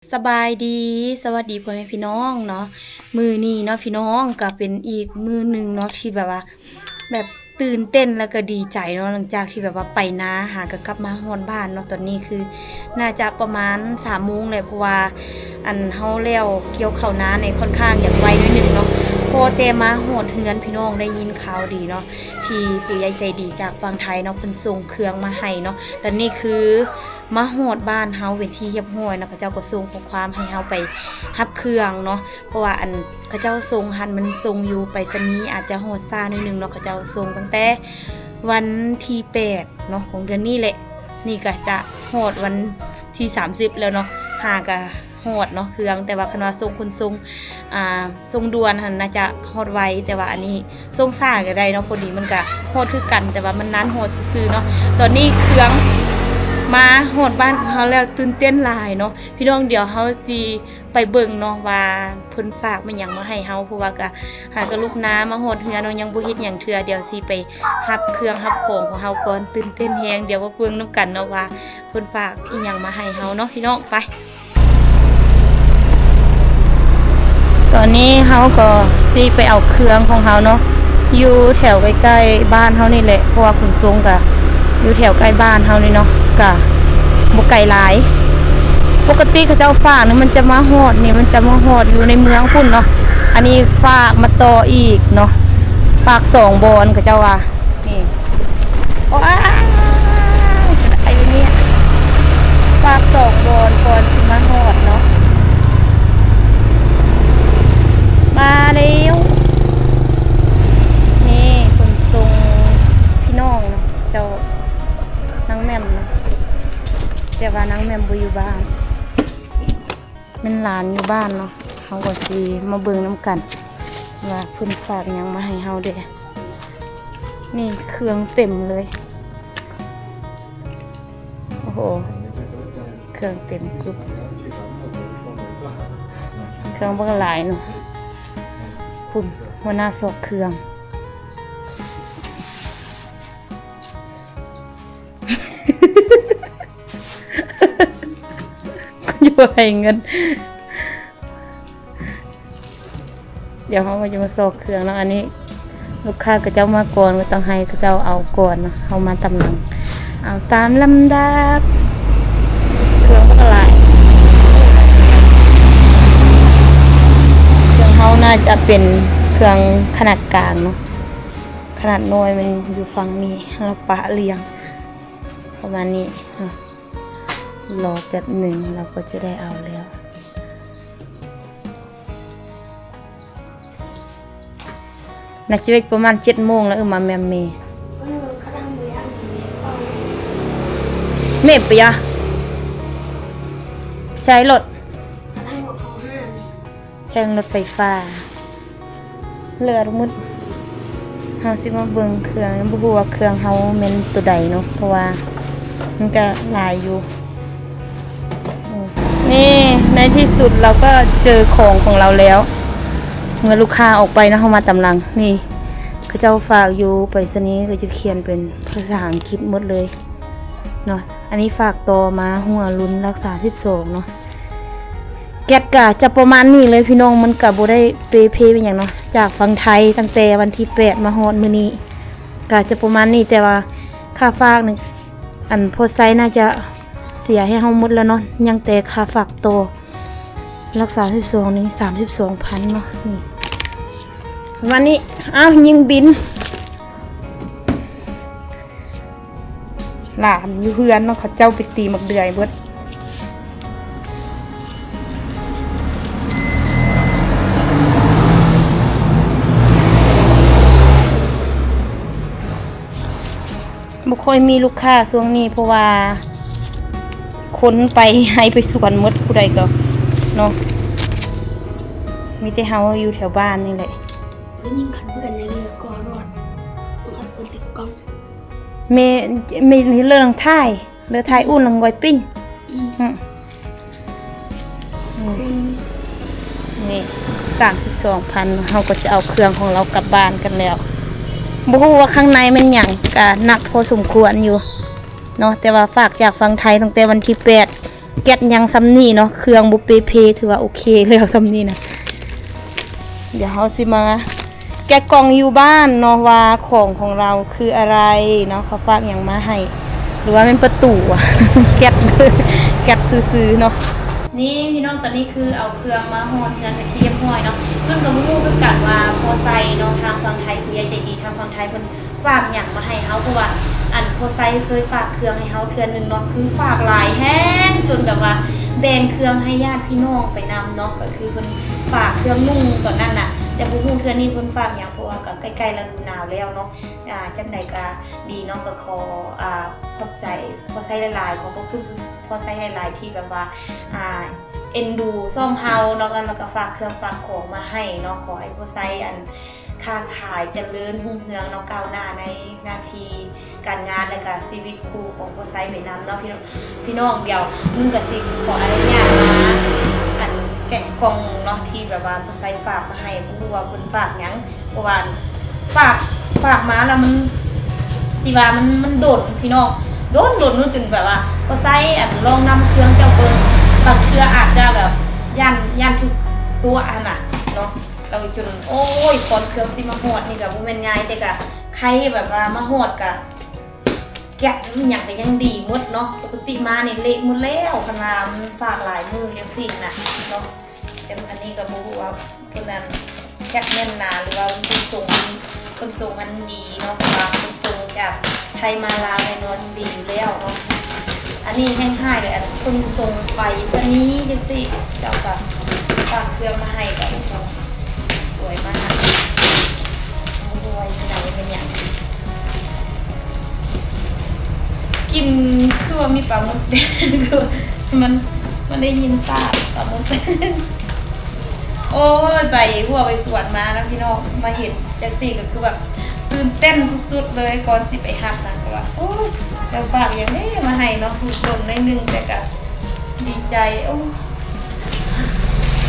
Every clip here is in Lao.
ສະບາຍດີ ສະຫວັດດີພໍ່ແມ່ພີ່ນ້ອງເນາະ. ມື້ນີ້ເນາະພີ່ນ້ອງ ກໍເປັນອີກມື້ໜຶ່ງເນາະ ທີ່ແບບວ່າ ແບບຕື່ນເຕັ້ນ ແລ້ວກໍດີໃຈເນາະ ຫຼັງຈາກທີ່ແບບວ່າໄປນາ ຫາກໍກັບມາຮອດບ້ານເນາະ. ຕອນນີ້ຄືໜ້າຈະປະມານສາມໂມງແຫຼະ ເພາະວ່າ ອັນ ເຮົາແລ້ວກ່ຽວເຂົ້ານານີ້ ຄ່ອນຂ້າງຢາກໄວໜ້ອຍໜຶ່ງເນາະ. ພໍແຕ່ມາຮອດເຮືອນ ພີ່ນ້ອງໄດ້ຍິນຂ່າວດີເນາະ ທີ່ຜູ້ໃຫຍ່ໃຈດີຈາກຝັ່ງໄທເນາະ ເພິ່ນສົ່ງເຄື່ອງມາໃຫ້ເນາະ. ຕອນນີ້ຄື ມາຮອດບ້ານເຮົາເປັນທີ່ຮຽບຮ້ອຍເນາະ, ເຂົາເຈົ້າກໍສົ່ງຂໍ້ຄວາມໃຫ້ເຮົາໄປຮັບເຄື່ອງເນາະ, ເພາະວ່າອັນເຂົາເຈົ້າສົ່ງຫັ້ນ ມັນສົ່ງຢູ່ໄປສະນີອາດຈະຮອດຊ້າໜ້ອຍໜຶ່ງເນາະ. ເຂົາເຈົ້າສົ່ງຕັ້ງແຕ່ວັນທີແປດເນາະ ຂອງເດືອນນີ້ແຫຼະ, ນີ້ກໍຈະຮອດວັນທີສາມສິບແລ້ວເນາະ, ຫາກະຮອດເນາະເຄື່ອງ. ແຕ່ວ່າຄັນວ່າສົ່ງຂົນສົ່ງ ອ່າ ສົ່ງດ່ວນຫັ້ນໜ້າຈະຮອດໄວ, ແຕ່ວ່າອັນນີ້ ສົ່ງຊ້າກໍໄດ້ເນາະ, ພໍດີມັນກະຮອດຄືກັນ ແຕ່ວ່າມັນນານຮອດຊື່ໆເນາະ. ຕອນນີ້ເຄື່ອງມາຮອດບ້ານຂອງເຮົາແລ້ວ ຕື່ນເຕັ້ນຫຼາຍເນາະພີ່ນ້ອງ. ດຽວເຮົາຊິໄປເບິ່ງເນາະວ່າເພິ່ນຝາກແມ່ນຫຍັງມາໃຫ້ເຮົາ, ເພາະວ່າກະຫາກະລຸກນາມາຮອດເຮືອນເນາະ, ຍັງບໍ່ເຮັດຫຍັງເທື່ອ. ດຽວຊິໄປຮັບເຄື່ອງຮັບຂອງຂອງເຮົາກ່ອນ. ຕື່ນເຕັ້ນແຮງ, ດຽວມາເບິ່ງນຳກັນເນາະວ່າເພິ່ນຝາກອີ່ຫຍັງມາໃຫ້ເຮົາເນາະພີ່ນ້ອງ. ໄປ. ຕອນນີ້ເຮົາກໍຊິໄປເອົາເຄື່ອງຂອງເຮົາເນາະ ຢູ່ແຖວໃກ້ໆບ້ານເຮົານີ້ແຫຼະ, ເພາະວ່າຂົນສົ່ງກະຢູ່ແຖວໃກ້ບ້ານເຮົານີ້ເນາະ, ກະບໍ່ໄກຫຼາຍ. ປົກກະຕິເຂົາເຈົ້າຝາກນີ້ ມັນຈະມາຮອດນີ້ ມັນຈະມາຮອດຢູ່ໃນເມືອງພຸ້ນເນາະ, ອັນນີ້ຝາກມາຕໍ່ອີກເນາະ, ຝາກສອງບ່ອນເຂົາເຈົ້າວ່າ. ນີ້ ໂອ້ຍ ຈະໄດ້ຢູ່ນີ້ ຝາກສອງບ່ອນກ່ອນຊິມາຮອດເນາະ. ມາແລ້ວ ນີ້ຂົນສົ່ງພີ່ນ້ອງເນາະ ເຈົ້າ ນາງແໝ່ມເນາະ, ແຕ່ວ່ານາງແໝ່ມບໍ່ຢູ່ບ້ານ. ແມ່ນຫຼານຢູ່ບ້ານເນາະ, ເຮົາກໍຊິມາເບິ່ງນຳກັນວ່າເພິ່ນຝາກຫຍັງມາໃຫ້ເຮົາແດ່. ນີ້ເຄື່ອງເຕັມເລີຍ, ໂອ້ໂຫ ເຄື່ອງເຕັມຈຸກ, ເຄື່ອງບັກຫຼາຍເນາະ. ພຸ້ນ ຫົວໜ້າຊອກເຄື່ອງ. ຢູ່ໃຫ້ເງິນ. ດຽວເຮົາກໍຈະມາຊອກເຄື່ອງເນາະ, ອັນນີ້ລູກຄ້າເຂົາເຈົ້າມາກ່ອນ ກໍຕ້ອງໃຫ້ເຂົາເຈົ້າເອົາກ່ອນເນາະ, ເຮົາມາຕາມຫຼັງ ເອົາຕາມລຳດັບ. ເຄື່ອງບັກຫຼາຍ, ເຄື່ອງເຮົາໜ້າຈະເປັນເຄື່ອງຂະໜາດກາງເນາະ, ຂະໜາດນ້ອຍມັນຢູ່ຝັ່ງນີ້ ເຮົາປະລຽງປະມານນີ້ເນາະ. ລໍແປັບໜຶ່ງ ເຮົາກໍຈະໄດ້ເອົາແລ້ວ. ໜ້າຈະໄດ້ປະມານເຈັດໂມງແລ້ວ ເອີ ມາແມ່ມເມ. ເມບປະຍະ ໃຊ້ລົດ ໃຊ້ລົດໄຟຟ້າ. ເຫຼືອໝົດ ເຮົາຊິມາເບິ່ງເຄື່ອງ, ບໍ່ຮູ້ວ່າເຄື່ອງເຮົາແມ່ນໂຕໃດເນາະ ເພາະວ່າມັນກະຫຼາຍຢູ່. ນີ້ ໃນທີ່ສຸດເຮົາກໍເຈີຂອງຂອງເຮົາແລ້ວ. ເມື່ອລູກຄ້າອອກໄປເນາະ ເຮົາມາຕາມຫຼັງ. ນີ້ ເຂົາເຈົ້າຝາກຢູ່ໄປສະນີ ກໍຈະຂຽນເປັນພາສາອັງກິດໝົດເລີຍເນາະ. ອັນນີ້ຝາກຕໍ່ມາຫົວລຸນລັກສາສິບສອງເນາະ. ແກັດກະຈະປະມານນີ້ເລີຍພີ່ນ້ອງ, ມັນກະບໍ່ໄດ້ເປ່ເພຫຍັງເນາະ, ຈາກຝັ່ງໄທຕັ້ງແຕ່ວັນທີແປດມາຮອດມື້ນີ້ ກະຈະປະມານນີ້. ແຕ່ວ່າຄ່າຝາກນີ້ ອັນພໍ່ໄຊໜ້າຈະເສຍໃຫ້ເຮົາໝົດແລ້ວເນາະ, ຍັງແຕ່ຄ່າຝາກຕໍ່ ລັກສາສິບສອງນີ້ສາມສິບສອງພັນເນາະ. ນີ້ ປະມານນີ້. ອ້າວ ຍິງບິນ. ຫຼານຢູ່ເຮືອນເນາະ ເຂົາເຈົ້າໄປຕີໝາກເດືອຍເບິດ. ບໍ່ຄ່ອຍມີລູກຄ້າຊ່ວງນີ້ ເພາະວ່າຄົນໄປໄຮ່ໄປສວນໝົດ ຜູ້ໃດກໍເນາະ, ມີແຕ່ເຮົາຢູ່ແຖວບ້ານນີ້ແຫຼະ. ຍິງຂັດເບືອນໃນເຮືອກໍລອດ, ຂັດເບືອນເຫຼັກກ່ອງ. ແມ່ ແມ່ເລີງຖ່າຍ ເລີງຖ່າຍອຸ່ນລະງອຍປີ້ງ. ອືມ ອືມ ອືມ ນີ້ ສາມສິບສອງພັນ ເຮົາກໍຈະເອົາເຄື່ອງຂອງລາວກັບບ້ານກັນແລ້ວ. ບໍ່ຮູ້ວ່າຂ້າງໃນແມ່ນຫຍັງ ກະໜັກພໍສົມຄວນຢູ່ເນາະ, ແຕ່ວ່າຝາກຈາກຝັ່ງໄທຕັ້ງແຕ່ວັນທີແປດ ແກັດຍັງຊ່ຳນີ້ເນາະ ເຄື່ອງບໍ່ເປເພ ຖືວ່າໂອເຄແລ້ວຊ່ຳນີ້ນະ. ດຽວເຮົາຊິມາແກະກ່ອງຢູ່ບ້ານເນາະ ວ່າຂອງຂອງເຮົາຄືອະໄລເນາະ ເຂົາຝາກຫຍັງມາໃຫ້ ຫຼືວ່າແມ່ນປະຕູຫວະ ແກັດ ແກັດຊື່ໆເນາະ. ນີ້ພີ່ນ້ອງ ຕອນນີ້ຄືເອົາເຄື່ອງມາຮອດເຮືອນເປັນທີ່ຮຽບຮ້ອຍເນາະ. ເພິ່ນກໍບໍ່ຮູ້ຄືກັນວ່າພໍ່ໄຊເນາະ ທາງຝັ່ງໄທ ຜູ້ໃຫຍ່ໃຈດີທາງຝັ່ງໄທເພິ່ນ ຝາກຫຍັງມາໃຫ້ເຮົາ ເພາະວ່າ ອັນ ພໍ່ໄຊເຄີຍຝາກເຄື່ອງໃຫ້ເຮົາເທື່ອໜຶ່ງເນາະ ຄືຝາກຫຼາຍແຮງ ຈົນແບບວ່າແບ່ງເຄື່ອງໃຫ້ຍາດພີ່ນ້ອງໄປນຳເນາະ ກໍຄືເພິ່ນຝາກເຄື່ອງນຸ່ງຕອນນັ້ນນະ ແຕ່ບໍ່ຮູ້ເທື່ອນີ້ເພິ່ນຝາກຫຍັງ ເພາະວ່າກໍໃກ້ໆລະດູໜາວແລ້ວເນາະ. ອ່າ ຈັ່ງໃດກໍດີເນາະ ກໍຂໍ ອ່າ ຂອບໃຈພໍ່ໄຊຫຼາຍໆ ຂໍຂອບຄຸນພໍ່ໄຊຫຼາຍໆ ທີ່ແບບວ່າ ອ່າ ເອັນດູຊ່ອງເຮົາເນາະ ແລ້ວກໍຝາກເຄື່ອງຝາກຂອງມາໃຫ້ເນາະ. ຂໍໃຫ້ພໍ່ໄຊ ອັນ ຄ້າຂາຍຈະເລີນຮຸ່ງເຮືອງເນາະ ກ້າວໜ້າໃນໜ້າທີ່ການງານ ແລະກະຊີວິດຄູ່ຂອງພໍ່ໄຊໄປນຳເນາະ ພີ່ນ້ອງ ພີ່ນ້ອງ. ດຽວນຸ່ງກະຊິຂໍອະນຸຍາດມາ ອັນ ແກະກ່ອງເນາະ ທີ່ແບບວ່າພໍ່ໄຊຝາກມາໃຫ້ ບໍ່ຮູ້ວ່າເພິ່ນຝາກຫຍັງ ເພາະວ່າຝາກ ຝາກມາແລ້ວມັນ ຊິວ່າມັນ ມັນດົນ ພີ່ນ້ອງ ດົນ ດົນ ຈົນແບບວ່າພໍ່ໄຊ ອັນ ລອງນຳເຄື່ອງເຈົ້າເບິ່ງ ບາງເທື່ອອາດຈະແບບ ຢ້ານ ຢ້ານຖືກຕົວະຫັ້ນນະເນາະ. ລະຈົນ ໂອ້ຍ ກ່ອນເຄື່ອງຊິມາຮອດນີ້ກະບໍ່ແມ່ນງ່າຍ ແຕ່ກະໄຄແບບວ່າມາຮອດກະ ແກັດອີ່ຫຍັງກະຍັງດີໝົດເນາະ. ປົກກະຕິມານີ້ເລະໝົດແລ້ວ ຄັນວ່າມັນຝາກຫຼາຍມື້ຈັ່ງຊີ້ນະເນາະ. ແຕ່ອັນນີ້ກະບໍ່ຮູ້ວ່າເພິ່ນ ອັນ ແກັດແໜ້ນໜາ ຫຼືວ່າເພິ່ນສົ່ງ ເພິ່ນສົ່ງອັນດີເນາະ ເພາະວ່າເພິ່ນສົ່ງຈາກໄທມາລາວແນ່ນອນ ດີຢູ່ແລ້ວເນາະ. ອັນນີ້ແຮງຮ້າຍເລີຍ ອັນ ເພິ່ນສົ່ງໄປສະນີຈັ່ງຊີ້ ເຈົ້າກະຝາກເຄື່ອງມາໃຫ້ກະ ໂອ້ໂຫ ສວຍມາກ. ໂອ້ຍ ເປັນຫຍັງ ເປັນຫຍັງ ກິ່ນຄືວ່າມີປາໝຶກ ມັນ ມັນໄດ້ຍິນປາ ປາໝຶກ. ໂອ້ຍ ໄປຫົວໄປສວນມານະພີ່ນ້ອງ ມາເຫັນຈັ່ງຊີ້ກະຄືແບບຕື່ນເຕັ້ນສຸດໆເລີຍ ກ່ອນຊິໄປຮັບນະ ກະວ່າ ໂອ້ຍ ເຈົ້າຝາກຫຍັງເດມາໃຫ້ເນາະ ທຸກຄົນໜ້ອຍໜຶ່ງ ແຕ່ກະດີໃຈ. ໂອ້ຍ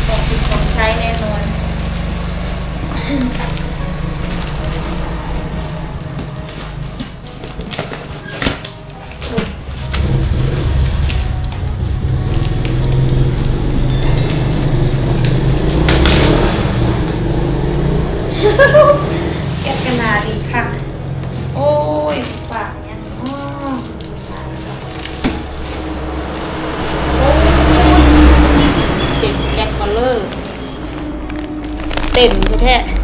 ຂອງກິນຂອງໃຊ້ແນ່ນອນ. ແກັດກະໜາດີຄັກ. ໂອ້ຍ ຝາກຫຍັງເນາະ? ໂອ້ຍ ເປັນແກັດກໍເລີ ເຕັມແທ້ໆ.